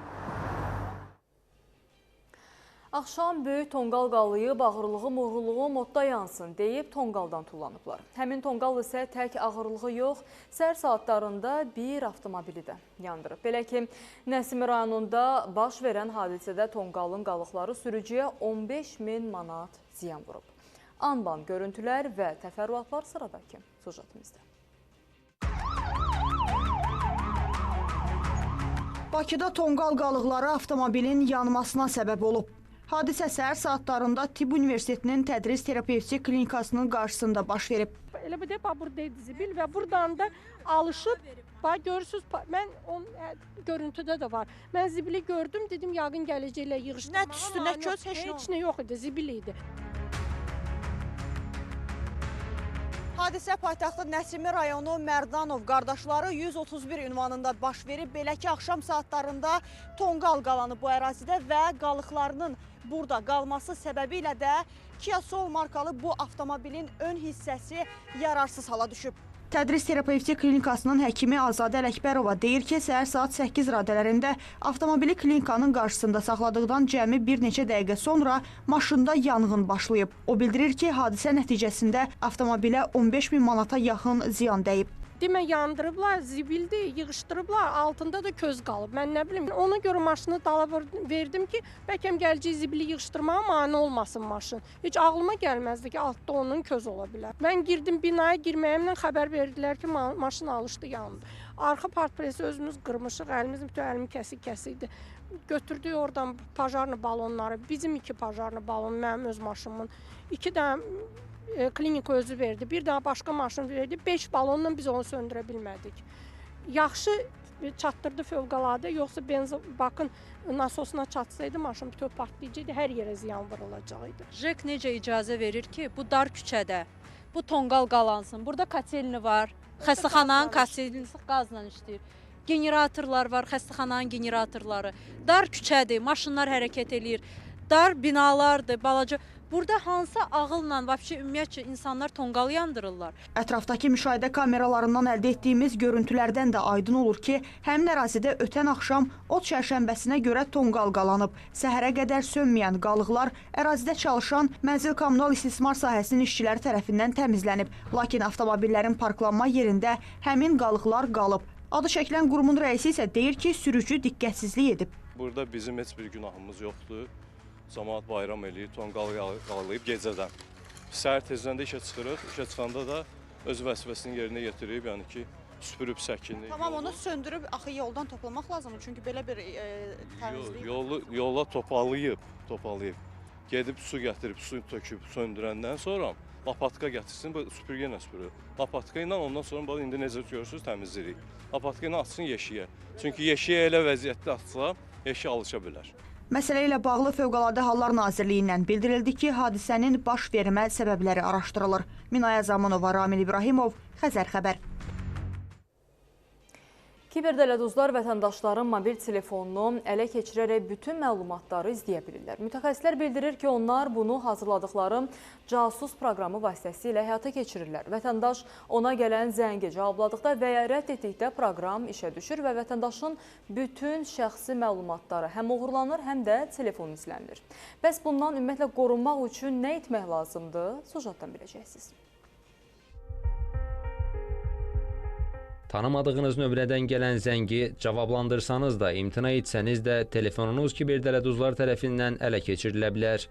Axşam böyük tonqal qalıyıb, ağırlığı moğruluğu modda yansın deyib tonqaldan tullanıblar. Həmin tonqal isə tək ağırlığı yox, səhər saatlarında bir avtomobili də yandırıb. Belə ki, Nəsimi rayonunda baş verən hadisədə tonqalın qalıqları sürücüyə 15.000 manat ziyan vurub. Anban görüntülər və təfərrüatlar sıradakı sujetimizdə. Bakıda tonqal qalıqları avtomobilin yanmasına səbəb olub. Hadisə səhər saatlarında Tibb Universitetinin tədris terapevti klinikasının qarşısında baş verib. Elə bu dəfə buradaydı zibil və buradan da alışıb, bax görürsünüz, mən onun görüntüdə də var. Mən zibili gördüm, dedim yəqin gələcəklər yığışdırmağa. Nə tüstü, nə köz, heç nə yox idi, zibil idi. Hadisə paytaxtın Nəsimi rayonu Mərdanov qardaşları 131 ünvanında baş verib. Belə ki, axşam saatlarında tonqal qalanıb bu ərazidə və qalıqlarının burada qalması səbəbi ilə də Kia Soul markalı bu avtomobilin ön hissəsi yararsız hala düşüb. Tədris terapevti klinikasının həkimi Azadə Ələkbərova deyir ki, səhər saat 8 radələrində avtomobili klinikanın qarşısında saxladıqdan cəmi bir neçə dəqiqə sonra maşında yanğın başlayıb. O bildirir ki, hadisə nəticəsində avtomobilə 15.000 manata yaxın ziyan dəyib. Demə yandırıblar, zibildi, yığışdırıblar, altında da köz qalıb. Mən nə bilim, ona görə maşını dala verdim ki, bəlkə gələcək zibili yığışdırmağa mane olmasın maşın. Heç ağlıma gəlməzdi ki, altda onun köz ola bilər. Mən girdim binaya, girməyimlə xəbər verdilər ki, maşın alışdı, yandı. Arxa partpresi özümüz qırmışıq, əlimiz bütün əlimi kəsik-kəsik idi. Götürdük oradan pajarlı balonları, bizim 2 pajarlı balon, mənim öz maşınımın, 2 dənə klinika özü verdi, bir daha başqa maşın verdi. 5 balonla biz onu söndürə bilmədik. Yaxşı çatdırdı fövqəladə, yoxsa benzin bakın nasosuna çatsaydı maşın bütöv partlayacaqdı, hər yerə ziyan vurulacaq idi. JEK necə icazə verir ki, bu dar küçədə bu tonqal qalansın. Burada kotelni var, xəstəxananın kotelnisi qazla işləyir. Generatorlar var, xəstəxananın generatorları. Dar küçədir, maşınlar hərəkət eləyir. Dar binalardır, balaca. Burada hansı ağılla, vəbşi ümumiyyətcə insanlar tonqal yandırırlar? Ətrafdakı müşahidə kameralarından əldə etdiyimiz görüntülərdən də aydın olur ki, həmin ərazidə ötən axşam od çərşənbəsinə görə tonqal qalanıb. Səhərə qədər sönməyən qalıqlar ərazidə çalışan mənzil kommunal istismar sahəsinin işçiləri tərəfindən təmizlənib. Lakin avtomobillərin parklanma yerində həmin qalıqlar qalıb. Adı çəkilən qurumun rəisi isə deyir ki, sürücü diqqətsizlik edib. Burada bizim heç bir günahımız yoxdur. Camaat bayram eləyir, tonqal qalayıb gecədən. Səhər tezdən də işə çıxırıq, işə çıxanda da öz vəzifəsini yerinə yetirib, yəni ki, süpürüb səkini. Tamam, onu söndürüb, axı yoldan toplamaq lazımdır, çünki belə bir təmizlik... Yola topalayıb. Gedib su gətirib, su töküb söndürəndən sonra lapatka gətirsin, bu süpürgə ilə süpürür. Lapatka ilə ondan sonra indi necə görürsünüz təmizləyirik. Lapatka ilə atsın yeşiyə. Çünki yeşiyə elə vəziyyətdə atsa, yeşiyə alışa bilər. Məsələ ilə bağlı Fövqəladə Hallar Nazirliyindən bildirildi ki, hadisənin baş vermə səbəbləri araşdırılır. Minaya Zamanova, Ramil İbrahimov, Xəzər Xəbər. Kiberdələduzlar vətəndaşların mobil telefonunu ələ keçirərək bütün məlumatları izləyə bilirlər. Mütəxəssislər bildirir ki, onlar bunu hazırladıqları casus proqramı vasitəsilə həyata keçirirlər. Vətəndaş ona gələn zəngi cavabladıqda və ya rədd etdikdə proqram işə düşür və vətəndaşın bütün şəxsi məlumatları həm oğurlanır, həm də telefonu izlənilir. Bəs bundan ümumiyyətlə qorunmaq üçün nə etmək lazımdır? Sujetdən biləcəksiniz. Tanımadığınız nömrədən gələn zəngi cavablandırsanız da, imtina etsəniz də telefonunuz kiberdələduzlar tərəfindən ələ keçirilə bilər.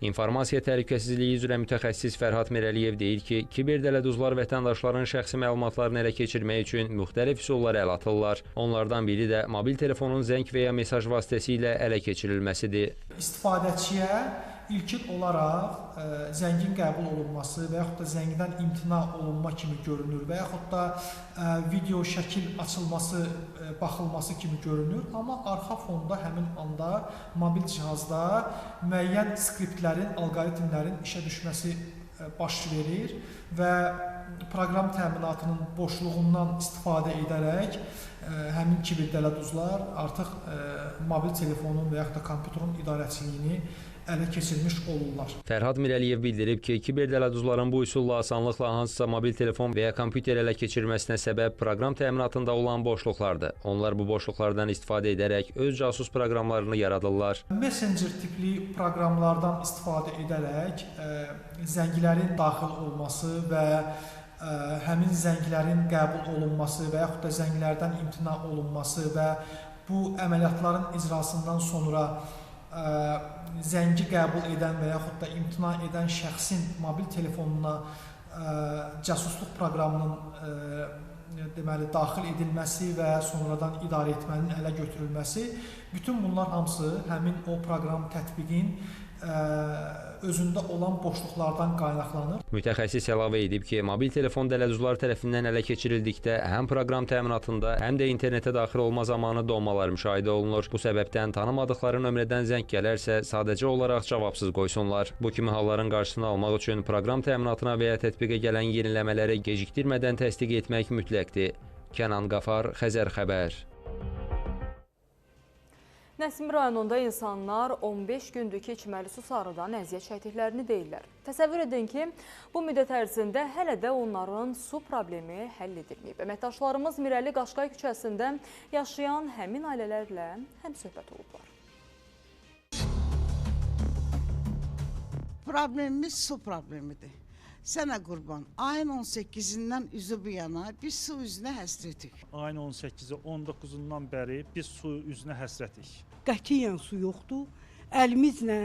İnformasiya təhlükəsizliyi üzrə mütəxəssis Fərhad Mirəliyev deyir ki, kiberdələduzlar vətəndaşların şəxsi məlumatlarını ələ keçirmək üçün müxtəlif üsullara əl atırlar. Onlardan biri də mobil telefonun zəng və ya mesaj vasitəsilə ələ keçirilməsidir. İstifadəçiyə ilkin olaraq zəngin qəbul olunması və yaxud da zəngdən imtina olunma kimi görünür və yaxud da video şəkil açılması, baxılması kimi görünür. Amma arxa fonda həmin anda mobil cihazda müəyyən skriptlərin, alqoritmlərin işə düşməsi baş verir və proqram təminatının boşluğundan istifadə edərək həmin kiberdələduzlar artıq mobil telefonun və yaxud da kompüterin idarəçiliyini ələ keçirmiş olurlar. Fərhad Mirəliyev bildirib ki, kiberdələduzların bu üsulla asanlıqla hansısa mobil telefon və ya kompüter ələ keçirməsinə səbəb proqram təminatında olan boşluqlardır. Onlar bu boşluqlardan istifadə edərək öz casus proqramlarını yaradırlar. Messenger tipli proqramlardan istifadə edərək zənglərin daxil olması və həmin zənglərin qəbul olunması və yaxud da zənglərdən imtina olunması və bu əməliyyatların icrasından sonra zəngi qəbul edən və yaxud da imtina edən şəxsin mobil telefonuna casusluq proqramının deməli daxil edilməsi və sonradan idarə etmənin ələ götürülməsi, bütün bunlar hamısı həmin o proqram tətbiqin özündə olan boşluqlardan qaynaqlanır. Mütəxəssis əlavə edib ki, mobil telefon dələduzlar tərəfindən ələ keçirildikdə həm proqram təminatında, həm də internetə daxil olma zamanı donmalar müşahidə olunur. Bu səbəbdən tanımadıqları nömrədən zəng gələrsə, sadəcə olaraq cavabsız qoysunlar. Bu kimi halların qarşısını almaq üçün proqram təminatına və ya tətbiqə gələn yeniləmələri gecikdirmədən təsdiq etmək mütləqdir. Kənan Qafar, Xəzər Xəbər. Nəsimi rayonunda insanlar 15 gündür ki, içməli su sarıdan əziyyət çəkdiklərini deyirlər. Təsəvvür edin ki, bu müddət ərzində hələ də onların su problemi həll edilməyib. Əməkdaşlarımız Mirəli Qaşqay küçəsində yaşayan həmin ailələrlə həmsöhbət olublar. Problemimiz su problemidir. Sənə qurban, ayın 18-dən üzü bu yana biz su üzünə həsrətik. Ayın 18-i, 19-undan bəri biz su üzünə həsrətik. Qətiyyən su yoxdur. Əlimizlə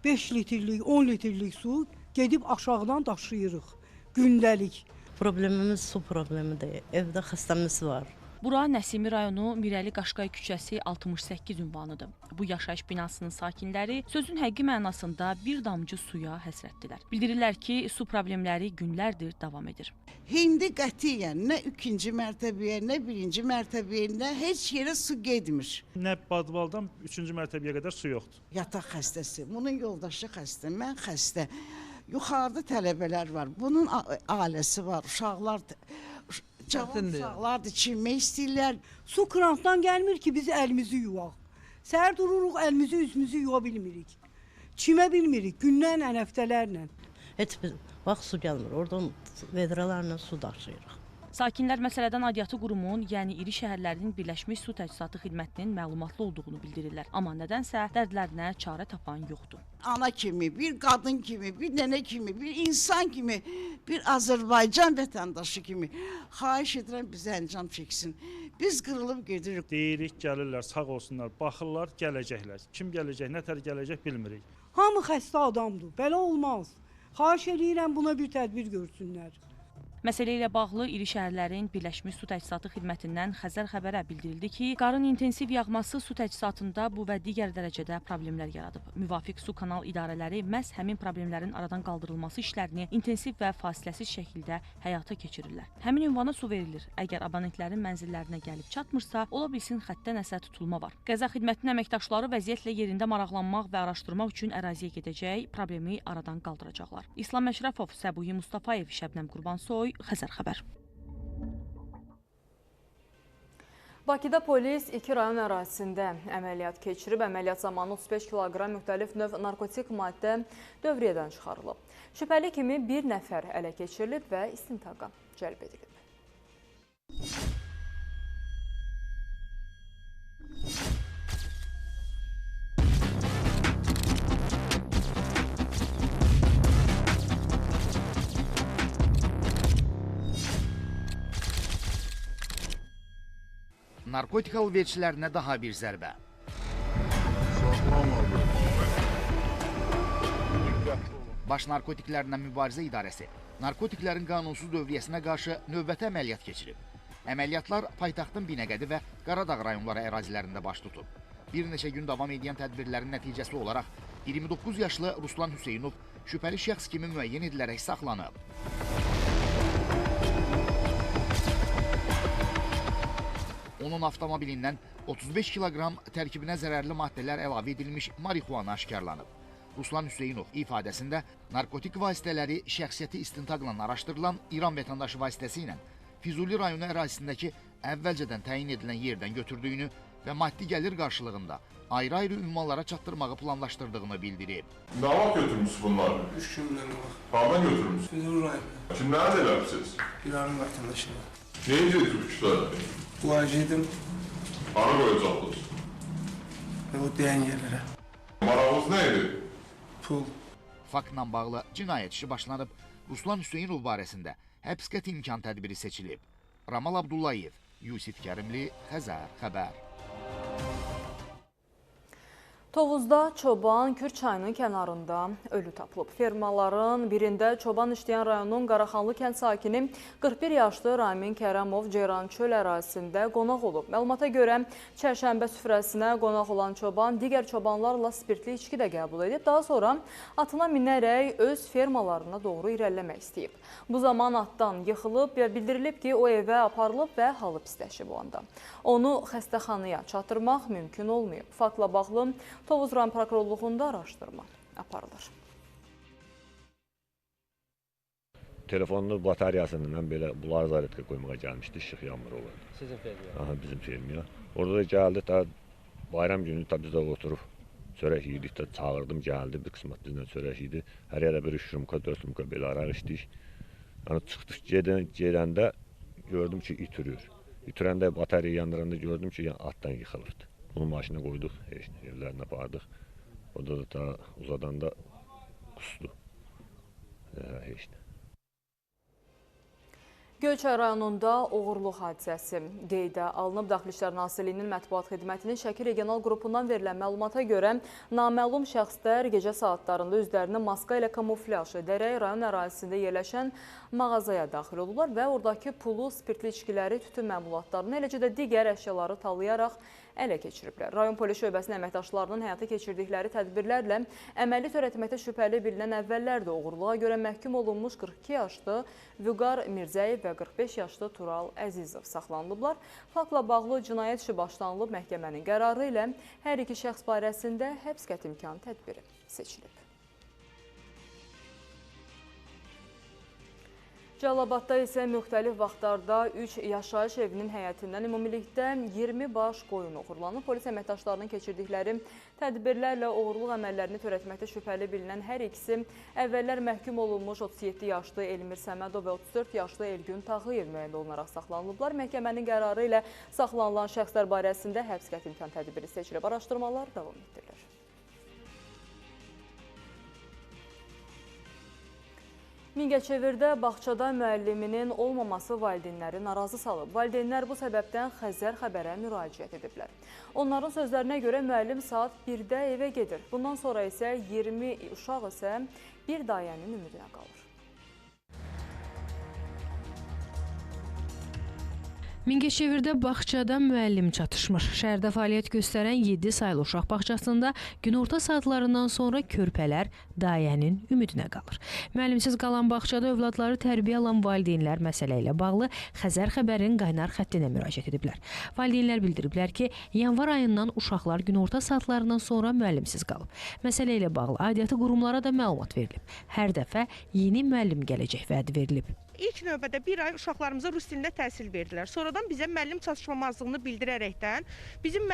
5 litrlik, 10 litrlik su gedib aşağıdan daşıyırıq gündəlik. Problemimiz su problemidir. Evdə xəstəmiz var. Bura Nəsimi rayonu Mirəli Qaşqay küçəsi 68 ünvanıdır. Bu yaşayış binasının sakinləri sözün həqiqi mənasında bir damcı suya həsrətdilər. Bildirirlər ki, su problemləri günlərdir davam edir. İndi qətiyyən nə ikinci mərtəbəyə, nə birinci mərtəbəyə, nə heç yerə su getmir. Nə badvaldan üçüncü mərtəbəyə qədər su yoxdur. Yataq xəstəsi, bunun yoldaşı xəstə, mən xəstə. Yuxarıda tələbələr var, bunun ailəsi var, uşaqlar. Cavan uşaqlardır, çimmək istəyirlər. Su krantdan gəlmir ki, biz əlimizi yuvaq. Səhər dururuq, əlimizi, üzümüzü yuva bilmirik. Çimə bilmirik, günlərlə, həftələrlə. Heç bir vaxt su gəlmir, oradan vedralarla su daşıyırıq. Sakinlər məsələdən aidiyyatı qurumun, yəni iri şəhərlərin Birləşmiş Su Təchizatı Xidmətinin məlumatlı olduğunu bildirirlər. Amma nədənsə dərdlərinə çarə tapan yoxdur. Ana kimi, bir qadın kimi, bir nənə kimi, bir insan kimi, bir Azərbaycan vətəndaşı kimi xahiş edirəm bizə əncam çəksin. Biz qırılıb gedirik. Deyirik, gəlirlər, sağ olsunlar, baxırlar, gələcəklər. Kim gələcək, nə tər gələcək bilmirik. Hamı xəstə adamdır, belə olmaz. Xahiş eləyirəm buna bir tədbir görsünlər. Məsələ ilə bağlı iri şəhərlərin Birləşmiş Su Təchizatı Xidmətindən Xəzər Xəbərə bildirildi ki, qarın intensiv yağması su təchizatında bu və digər dərəcədə problemlər yaradıb. Müvafiq su kanal idarələri məhz həmin problemlərin aradan qaldırılması işlərini intensiv və fasiləsiz şəkildə həyata keçirirlər. Həmin ünvana su verilir. Əgər abonentlərin mənzillərinə gəlib çatmırsa, ola bilsin xəttdə nəsə tutulma var. Qəza xidmətinin əməkdaşları vəziyyətlə yerində maraqlanmaq və araşdırmaq üçün əraziyə gedəcək, problemi aradan qaldıracaqlar. İslam Əşrəfov, Səbuhi Mustafayev, Şəbnəm Qurbansoy, Xəzər Xəbər. Bakıda polis 2 rayon ərazisində əməliyyat keçirib. Əməliyyat zamanı 35 kiloqram müxtəlif növ narkotik maddə dövriyyədən çıxarılıb. Şübhəli kimi bir nəfər ələ keçirilib və istintaqa cəlb edilib. Narkotik alverçilərinə daha bir zərbə. Baş Narkotiklərlə Mübarizə İdarəsi narkotiklərin qanunsuz dövriyyəsinə qarşı növbəti əməliyyat keçirib. Əməliyyatlar paytaxtın Binəqədi və Qaradağ rayonları ərazilərində baş tutub. Bir neçə gün davam edən tədbirlərin nəticəsi olaraq 29 yaşlı Ruslan Hüseynov şübhəli şəxs kimi müəyyən edilərək saxlanıb. Onun avtomobilindən 35 kiloqram tərkibinə zərərli maddələr əlavə edilmiş marixuana aşkarlanıb. Ruslan Hüseynov ifadəsində narkotik vasitələri şəxsiyyəti istintaqla araşdırılan İran vətəndaşı vasitəsi ilə Füzuli rayonu ərazisindəki əvvəlcədən təyin edilən yerdən götürdüyünü və maddi gəlir qarşılığında ayrı-ayrı ünvanlara çatdırmağı planlaşdırdığını bildirib. Nə vaxt götürmüsünüz bunları? 3 gündən qabaq. Hardan götürmüsünüz? Füzuli rayonu. Kimlərə eləmisiniz? İranın vətəndaşına. Nə edəcəksiniz? Qoyacaqdım. Hara qoyacaqdınız? Və o deyən yerlərə. Marağınız nə idi? Pul. Faktla bağlı cinayət işi başlanıb, Ruslan Hüseynov barəsində həbs qəti imkan tədbiri seçilib. Ramal Abdullayev, Yusif Kərimli, Xəzər Xəbər. Tovuzda çoban Kür çayının kənarında ölü tapılıb. Fermaların birində çoban işləyən rayonun Qaraxanlı kənd sakini 41 yaşlı Ramin Kərəmov Ceyrançöl ərazisində qonaq olub. Məlumata görə çərşənbə süfrəsinə qonaq olan çoban digər çobanlarla spirtli içki də qəbul edib. Daha sonra atına minərək öz fermalarına doğru irəliləmək istəyib. Bu zaman atdan yıxılıb və bildirilib ki, o evə aparılıb və halı pisləşib o anda. Onu xəstəxanaya çatdırmaq mümkün olmayıb. Faktla bağlı Tovuz rayon prokurorluğunda araşdırma aparılır. Telefonunu, batariyasını mən belə bunları zaryadka qoymağa gəlmişdi, işıq yanmır olurdu. Sizin fermiyə? Aha, bizim fermiyə. Orada da gəldi, ta bayram günü ta biz də oturub çörək yedik, ta çağırdım, gəldi, bir qismət bizlə çörək yedi. Hər yerə bir 3 rümka, 4 rümka belə araq içdik. Yəni çıxdıq, gedəndə gördüm ki, it ürür. İtürəndə, batareya yandıranda gördüm ki, yəni, atdan yıxılıbdı. Bunu maşına qoyduq, evlərinə apardıq. Orada da ta uzadanda qusdu. Heç nə. Göyçay rayonunda oğurluq hadisəsi qeydə alınıb. Daxili İşlər Nazirliyinin mətbuat xidmətinin Şəki regional qrupundan verilən məlumata görə naməlum şəxslər gecə saatlarında üzlərini maska ilə kamuflyaj edərək rayon ərazisində yerləşən mağazaya daxil olurlar və oradakı pulu, spirtli içkiləri, tütün məmulatlarını, eləcə də digər əşyaları talayaraq ələ keçiriblər. Rayon polis şöbəsinin əməkdaşlarının həyata keçirdikləri tədbirlərlə əməli törətməkdə şübhəli bilinən əvvəllər də oğurluğa görə məhkum olunmuş 42 yaşlı Vüqar Mirzəyev və 45 yaşlı Tural Əzizov saxlanılıblar. Faktla bağlı cinayət işi başlanılıb, məhkəmənin qərarı ilə hər iki şəxs barəsində həbs qəti imkan tədbiri seçilib. Cəlilabadda isə müxtəlif vaxtlarda 3 yaşayış evinin həyətindən ümumilikdə 20 baş qoyun oğurlanıb. Polis əməkdaşlarının keçirdikləri tədbirlərlə oğurluq əməllərini törətməkdə şübhəli bilinən hər ikisi əvvəllər məhkum olunmuş 37 yaşlı Elmir Səmədov və 34 yaşlı Elgün Tağıyev müəyyən olunaraq saxlanılıblar. Məhkəmənin qərarı ilə saxlanılan şəxslər barəsində həbs qəti imkan tədbiri seçilib. Araşdırmalar davam etdirilir. Mingəçevirdə bağçada müəlliminin olmaması valideynləri narazı salıb. Valideynlər bu səbəbdən Xəzər Xəbərə müraciət ediblər. Onların sözlərinə görə müəllim saat 1-də evə gedir. Bundan sonra isə 20 uşaq isə bir dayənin ümidinə qalır. Mingəçevirdə bağçada müəllim çatışmır. Şəhərdə fəaliyyət göstərən 7 saylı uşaq bağçasında günorta saatlarından sonra körpələr dayənin ümidinə qalır. Müəllimsiz qalan bağçada övladları tərbiyə alan valideynlər məsələ ilə bağlı Xəzər xəbərin qaynar xəttinə müraciət ediblər. Valideynlər bildiriblər ki, yanvar ayından uşaqlar günorta saatlarından sonra müəllimsiz qalıb. Məsələ ilə bağlı aidiyyatı qurumlara da məlumat verilib. Hər dəfə yeni müəllim gələcək vədi verilib. İlk növbədə bir ay uşaqlarımıza rus dilində təhsil verdilər. Sonradan bizə müəllim çatışmamazlığını bildirərəkdən bizim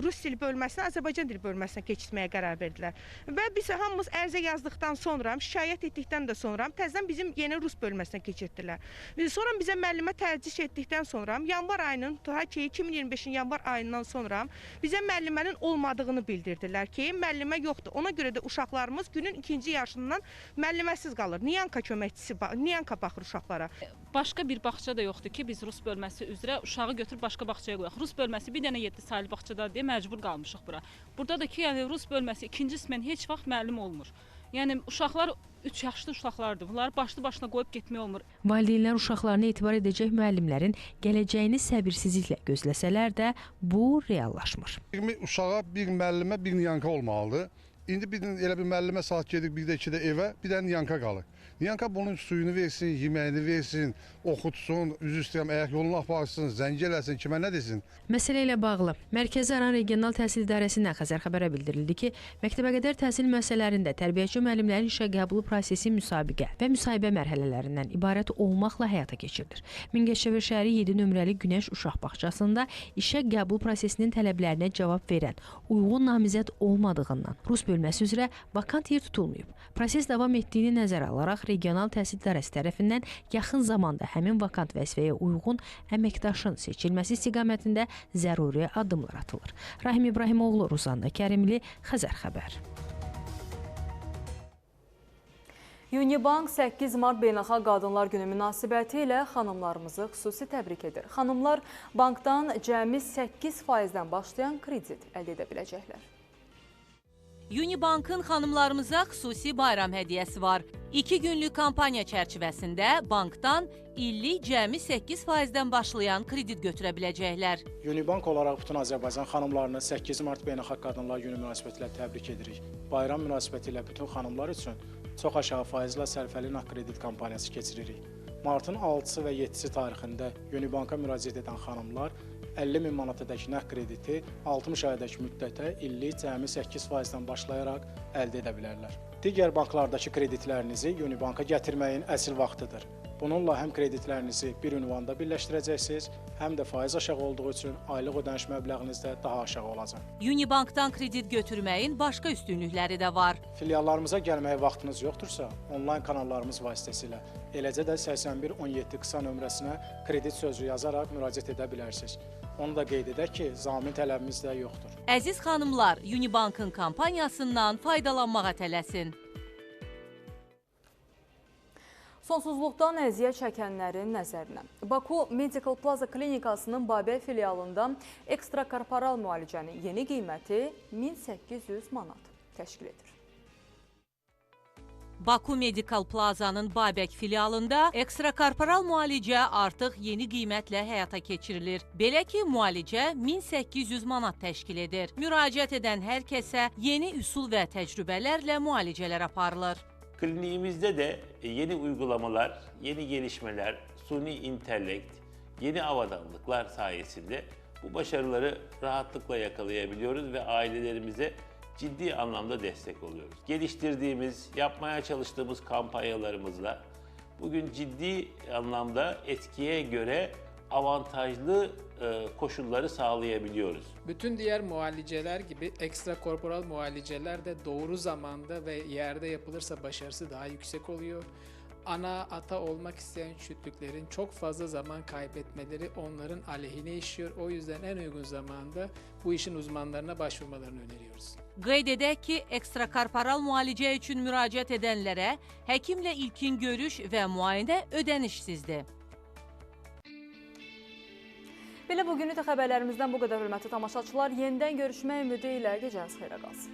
rus dili bölməsinə, Azərbaycan dili bölməsinə keçirtməyə qərar verdilər. Və biz hamımız ərizə yazdıqdan sonra, şikayət etdikdən də sonra təzədən bizim yeni rus bölməsinə keçirtdilər. Sonra bizə müəllimə tərcih etdikdən sonra yanvar ayının, ta ki 2025-in yanvar ayından sonra bizə müəllimənin olmadığını bildirdilər ki, müəllimə yoxdur. Ona görə də uşaqlarımız günün ikinci yarısından müəlliməsiz qalır. Niyanka köməkçisi, Niyanka baxır uşaqlara. Başqa bir bağça da yoxdur ki, biz rus bölməsi üzrə uşağı götürüb başqa bağçaya qoyaq. Rus bölməsi bir dənə 7 saylı bağçada deyə məcbur qalmışıq bura. Burada da ki, yəni rus bölməsi ikinci smen heç vaxt müəllim olmur. Yəni uşaqlar 3 yaşlı uşaqlardır. Bunları başlı başına qoyub getmək olmur. Valideynlər uşaqlarına etibar edəcək müəllimlərin gələcəyini səbirsizliklə gözləsələr də bu reallaşmır. 20 uşağa bir müəllimə bir niyanka olmalıdır. İndi bir elə bir müəllimə saat gedir, bir də 2-də evə, bir də niyanka qalır. Niyanka bunun suyunu versin, yeməyini versin, oxutsun, üzr istəyirəm, ayaq yolunu aparsın, zəng eləsin, kimə nə desin. Məsələ ilə bağlı Mərkəzi Aran Regional Təhsil İdarəsindən Xəzər xəbərə bildirildi ki, məktəbəqədər təhsil müəssisələrində tərbiyəçi müəllimlərin işə qəbulu prosesi müsabiqə və müsahibə mərhələlərindən ibarət olmaqla həyata keçirilir. Mingəçevir şəhəri 7 nömrəli Günəş Uşaq Bağçasında işə qəbul prosesinin tələblərinə cavab verən uyğun namizəd olmadığından rus bölməsi üzrə vakant yer tutulmayıb. Proses davam etdiyini nəzərə alaraq Regional Təhsil İdarəsi tərəfindən yaxın zamanda həmin vakant vəzifəyə uyğun əməkdaşın seçilməsi istiqamətində zəruri addımlar atılır. Rahim İbrahimoğlu, Ruzanna Kərimli, Xəzər xəbər. Unibank 8 mart Beynəlxalq Qadınlar Günü münasibəti ilə xanımlarımızı xüsusi təbrik edir. Xanımlar bankdan cəmi 8%-dən başlayan kredit əldə edə biləcəklər. Unibankın xanımlarımıza xüsusi bayram hədiyyəsi var. 2 günlük kampaniya çərçivəsində bankdan illik cəmi 8%-dən başlayan kredit götürə biləcəklər. Unibank olaraq bütün Azərbaycan xanımlarını 8 mart Beynəlxalq Qadınlar Günü münasibətilə təbrik edirik. Bayram münasibətilə bütün xanımlar üçün çox aşağı faizlə sərfəli nağd kredit kampaniyası keçiririk. Martın 6-sı və 7-si tarixində Unibanka müraciət edən xanımlar 50 min manatadakı nağd krediti 60 aydakı müddətə illik cəmi 8%-dən başlayaraq əldə edə bilərlər. Digər banklardakı kreditlərinizi Unibanka gətirməyin əsl vaxtıdır. Bununla həm kreditlərinizi bir ünvanda birləşdirəcəksiniz, həm də faiz aşağı olduğu üçün aylıq ödəniş məbləğiniz də daha aşağı olacaq. Unibankdan kredit götürməyin başqa üstünlükləri də var. Filiallarımıza gəlməyə vaxtınız yoxdursa, onlayn kanallarımız vasitəsilə, eləcə də 8117 qısa nömrəsinə kredit sözü yazaraq müraciət edə bilərsiniz. Onu da qeyd edək ki, zamin tələbimiz də yoxdur. Əziz xanımlar, Unibankın kampaniyasından faydalanmağa tələsin. Sonsuzluqdan əziyyət çəkənlərin nəzərinə. Baku Medical Plaza Klinikasının Babək filialında ekstrakorporal müalicənin yeni qiyməti 1800 manat təşkil edir. Baku Medical Plazanın Babək filialında ekstrakorporal müalicə artıq yeni qiymətlə həyata keçirilir. Belə ki, müalicə 1800 manat təşkil edir. Müraciət edən hər kəsə yeni üsul və təcrübələrlə müalicələr aparılır. Kliniğimizde de yeni uygulamalar, yeni gelişmeler, suni intellekt, yeni avadanlıklar sayesinde bu başarıları rahatlıkla yakalayabiliyoruz ve ailelerimize ciddi anlamda destek oluyoruz. Geliştirdiğimiz, yapmaya çalıştığımız kampanyalarımızla bugün ciddi anlamda etkiye göre avantajlı koşulları sağlayabiliyoruz. Bütün diğer mualiceler gibi ekstrakorporal mualiceler de doğru zamanda ve yerde yapılırsa başarısı daha yüksek oluyor. Ana, ata olmak isteyen çiftliklerin çok fazla zaman kaybetmeleri onların aleyhine işliyor. O yüzden en uygun zamanda bu işin uzmanlarına başvurmalarını öneriyoruz. Qeyd edək ki, ekstrakorporal müalicə üçün müraciət edənlərə həkimlə ilkin görüş və müayinə ödənişsizdir. Belə bugünlük də xəbərlərimizdən bu qədər, hörmətli tamaşaçılar. Yenidən görüşmək ümidi ilə gecəniz xeyrə qalsın.